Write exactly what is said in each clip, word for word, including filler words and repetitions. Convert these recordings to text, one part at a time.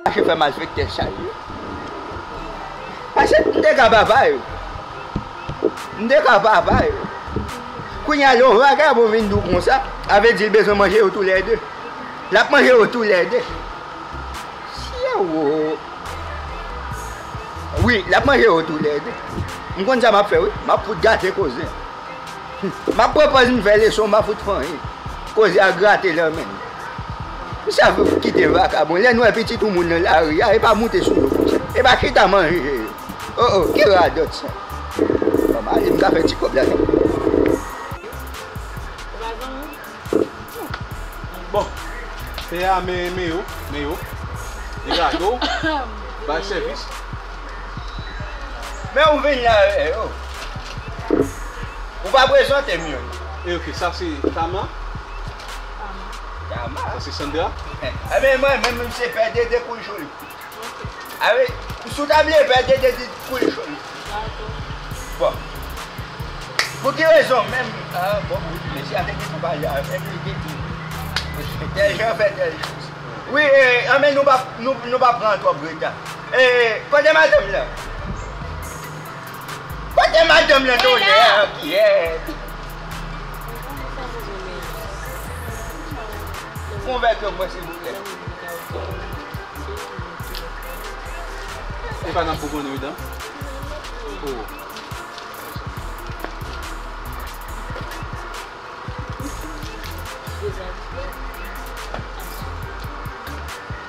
Mache fè malfektè sa yo. Paske m te ka papa yo. M te ka papa yo. Kounye a, lè yon vagabon vin di w konsa, sa vle di l bezwen manje yo toulède. L ap manje yo toulède. Syewo. Wi, l ap manje yo toulède. M konn sa m ap fè, wi. M ap fout gate koze. M ap pran pòz m fè leson, m pa fout fè anyen. Koze a grate nan men m. Misye ap kite vakabon. Lè n wè pitit yon moun nan lari a, e pa moute sou yo konsa. E pa chita manje yo. O, o, ki radòt sa. Bon, m ale, m ka fè ti kòb la tou. Bon, pè a, men, men yo, men yo. Degaje w, bay sèvis. Men ou vin la avè yo. Ou pa prezante m yo. E ok, sa se Tama. Tama. Sa se Sandra. Enben, mwen menm, se pè Dede Koul Cho li. Awe, si w ta vle pè Dede di Koul Cho li. Bon. Pou ki rezon menm? Ah, bon, mesye a te gen pou pale avè m, li te di tèl jan fè tèl jan. Wi, e, anben nou pa, nou, nou pa pran twòp reta. E, kote madanm lan? Kote madanm lan, tonè, kiyès? Fè yon vè pou mwen, silvouplè. E pa nan pou konnen, wi, dan. Oh.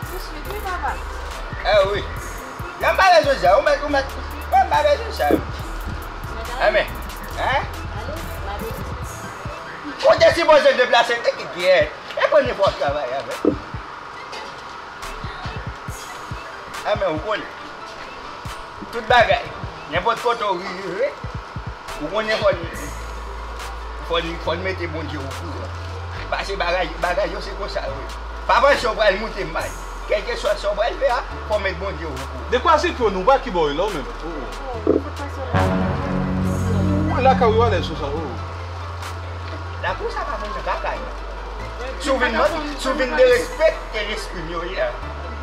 Touswit, wi, papa. Eh wi. Nan bagay sosya, ou mèt, ou mèt, ou mèt bagay sosya. Amèn. Hein? Ou te sipoze deplase, te ki kyèt. E pran nenpòt travay avè. Amèn, ou konnen. Tout bagay, nenpòt kote w rive, ou konnen fò n, fò n, fò n mete Bondye okouran. Paske bagay, bagay yo se konsa yo ye. Pa panse w pral moute mal. Kèlkeswa sa w pral fè a, fò w met Bondye okouran. Dekwa se pye w, nou pa ki bò w ye la w menm? Oh, oh. Ou lakay ou alèz konsa, oh. Lakou sa pa moun nan kaka, non. Si w vin mande, si w vin derespekte lespri m yo ye a,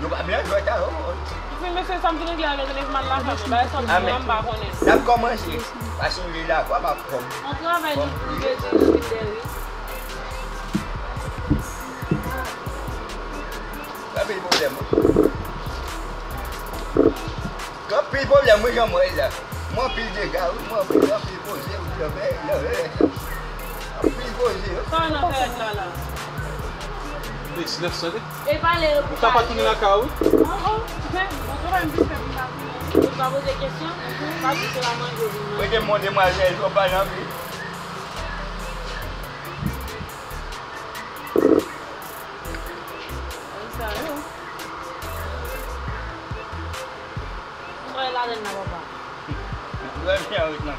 nou pa byen jwèt a, oh. Wi, mesye, sa m te regle avèk Levman la, fè m, bagay sa m, mwen, m pa konnen. N ap kòmanse. Paske li la, kwa m ap kòm. An travay nou pou vle di nou vin dèri. Anpil pwoblèm, wi. Anpil pwoblèm, wi, jan mwen la. Mwen anpil dega, wi, mwen anpil, anpil koze, wi, nan fè, nan fè. Anpil koze, wi. Sa nan fè la, la. Wi, se nèf san, wi. E pale yo pou pale. Ou ka pa tounen lakay ou, wi. Oh, oh, men, bon travay, m vin fè pou m pa tounen. Ou pa poze kesyon, pa sou la manje, ou vin manje. Mete m yon demwazèl, jò pa nan vi. Sa yo. Mwen ladan nan papa. Mwen byen ret nan.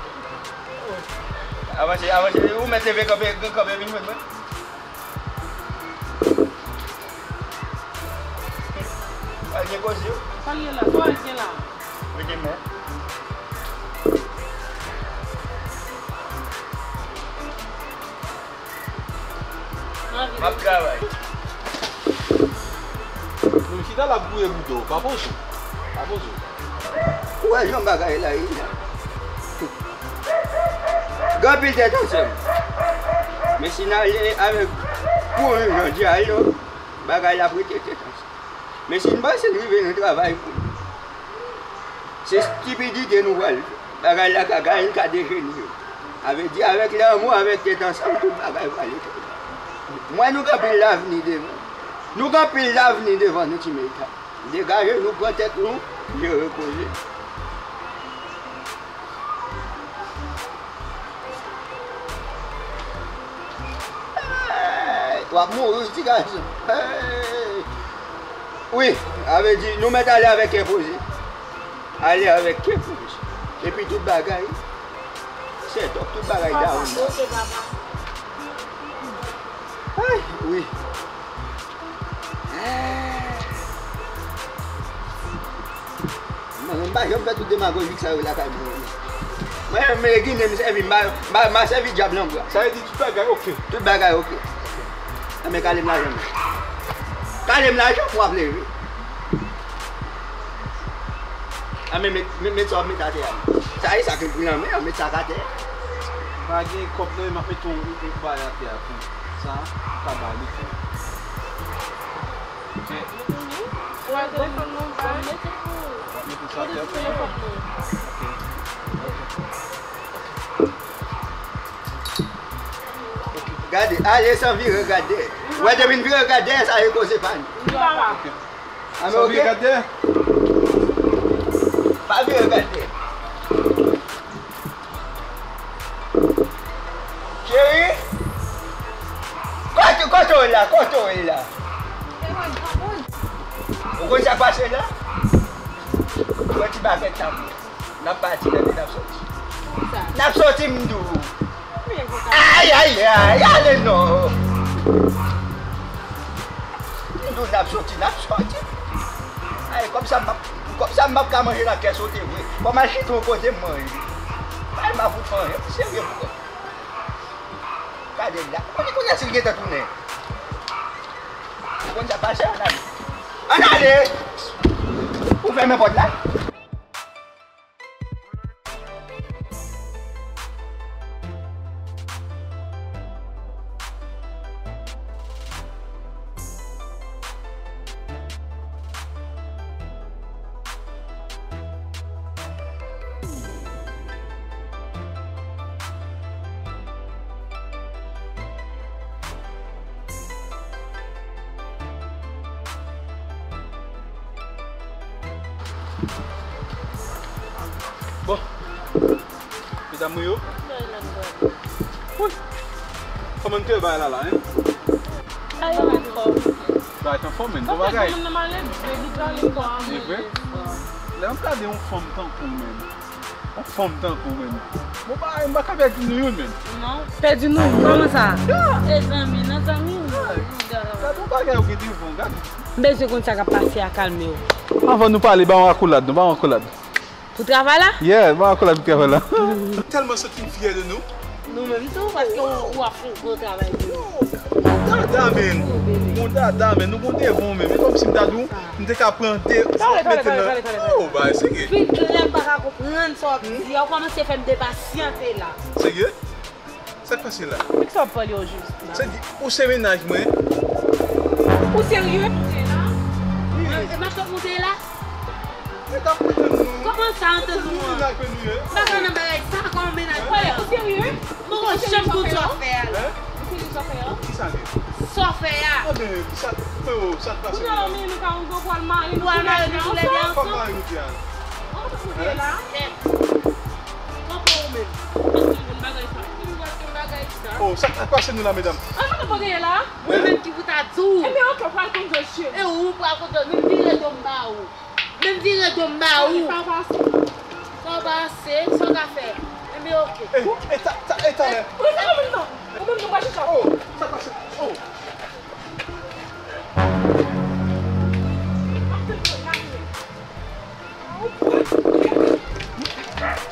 Avanse, avanse, ou mèt leve kanpe, kanpe vin jwenn mwen. Al gen koze. Sa l ye la? Sa w gen la? Mete men. M ap travay. Nou chita l ap gouye bouda w. Pa poze w. Pa poze w. Ou wè jan bagay la ye la. Gen anpil tèt ansanm. Men si n ale avèk kouran jan di a yo, bagay la ap rete tèt ansanm. Men si n panse n rive nan travay pou nou, se stipidite nou pral fè. Bagay la ka gaye, l ka dejenere. Sa vle di, avèk lanmou, avèk tèt ansanm, tout bagay prale trè byen. Mwen, nou gen anpil lavni devan. Nou gen anpil lavni devan nou, ti meta. Degaje nou, pran tèt nou, jere koze. Hey, w ap mouri, wi, ti gason. Hey. Wi, sa vle di, nou mèt ale avèk kè poze. Ale avèk kè poze. Epi tout bagay, sètòp, tout bagay dawon. Papa, ok, papa. Ay, wi. Mwen menm, m pa janm fè tout demagojik sa yo lakay mwen. Mwen menm, e ginen m sèvi, m pa, m pa, m pa sèvi dyab nan bra. Sa vle di tout bagay oke? Tout bagay oke. Enben, kale m lajan m. Kale m lajan m, w ap leve. A, men met, met, met sa w ap met atè a. Sa e sa ke l pran nan men an, met sa atè. M pa gen kòb non, men m ap mete yon, yon, yon bagay atè a tou. Sa, m ka ba li tou. Mete sa atè. Ok. Gade, ale san vire gade. Ou wè depi n vire gade, sa e koze pa nou. Ok. Ann, ok. Sa vire gade. Pa vire gade. Cheri. Kote, kote w ye la? Kote w ye la? Ou konn sa k pase la? Ou wè ti bagay tanbou. N ap pati, tande, n ap soti. N ap soti, m di w. Ay, ay, ay, ale non. M di w n ap soti, n ap soti. Ay, kòb sa m p ap, kòb sa m p ap ka manje nan kè sote vre. Fò m al chita yon kote m manje. Ay, m a fout manje. Serye pou kòb. Gade la. Kote kounye a si l gentan tounen? Ou konn sa pase, ann ale. Ann ale! Ou fèmen pòt la? Bon. Medam mwen yo. Woy. Kòman n te bay la la, en? Bagay anfòm. Bagay anfòm, men. Bon bagay. E vre? Lè m gade yon fanm tankou w, men. Yon fanm tankou w, men. Bon bagay, m pa ka pèdi nou youn, men. Non. Pèdi nou? Kòman sa? E zanmi, nan zanmi. Gade yon bagay ou gen devan, gade. M bezwen konn sa k ap pase a, kalme w. Anvan nou pale, ba yon akolad, non, ba yon akolad. Pou travay la? Yeah, ba yon akolad pou travay la. M tèlman santi m fyè de nou. Nou menm tou, paske ou, ou ap fè yon gwo travay pou nou. Bon dada, men. Bon dada, men. Nou bon devan, men. Men kòmsi m ta di w, m te ka pran de, mete nan. Oh, bagay serye. Pi klè m pa ka konprann sa w ap di a, ou kòmanse fè m depasyante la. Serye? Sa k pase la? Kisa w ap pale o jis la? Se di, ou se mennaj mwen? Ou serye? Wi. E, e matant mwen te la? E t ap tann nou. Kòman sa, antann nou an? Mennaj mwen nou ye. M pa ka nan bagay sa, kòman mennaj mwen? Ou serye? Mwen pa janm konn sa w fè a. Hein? Ou serye sa w fè a? Kisa gen? Sa w fè a. Anben, sa, freo, sa k pase la? Kounye a la, men nou ka, nou pral mare nou toulède ansanm. Kòman mare nou toulède ansanm? Antann mwen te la. Kanpe ou menm. Ou pa konn bagay sa. Ou pa konn bagay sa. Oh, sa k ap pase nou la, medam? An, sa k ap pase la? Mwen menm ki pou ta di w. Ebyen, ok, ou pral konn dosye. E ou pral konn dosye. Men vire do m ba ou. Men vire do m ba ou. Sa pase. Sa pase, sa w ka fè. Ebyen, ok. E, e, ta, ta, e, talè. Ou, ou, ou, ou menm nou pa chita. Oh, sa pase. Oh.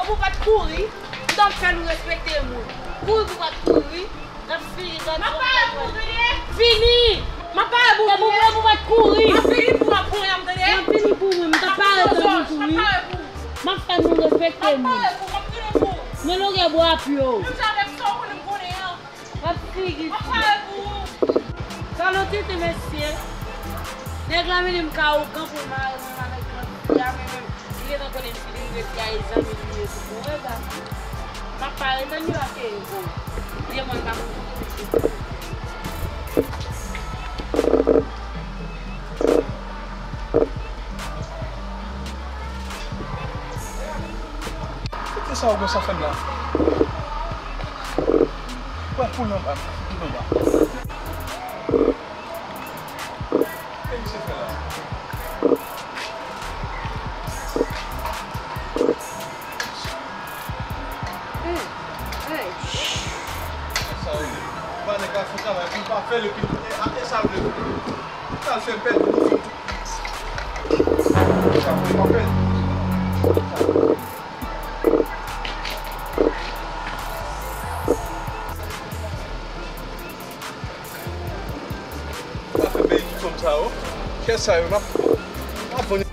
Ou pa t kouri, m t ap fè nou respekte moun. Kouri pou pa t kouri, n ap fini gad. M ap pare pou ou, tande? Vini! M ap pare pou ou, tande? Pou, pou, pou pa t kouri. M ap vini pou w ap pran yam, tande? M ap vini pou mwen, m t ap pare pou nou kouri. M ap fè nou respekte moun. M ap pare pou ou, m ap vini pou ou. Men lonè bwa pye w. Menm jan avèk sa w konnen m konnen an. Wap figi. Wap pale pou ou. Salon titi mesye. Nèg la vini m ka ougan pou mare menm avèk gran fi a, men menm li gentan konnen m fini m rete a, e zanmi li ye tou. Bon, e gade. M ap pale, men li pa ke bon. Li e mwen ka konn kote mesye. Kote sa ou gon sa fè m la? Pran poul anba, poul anba. E misye fè la? Sa ou ye? Ba nèg la fè travay pou l pa fè l epi e, a, e sa vle. Sa l fè m pèdi nou fim tou. Sa pou l pa pèdi. Pa fè peyi ti fanm sa yo. Kè sa yo, m ap, m ap vann.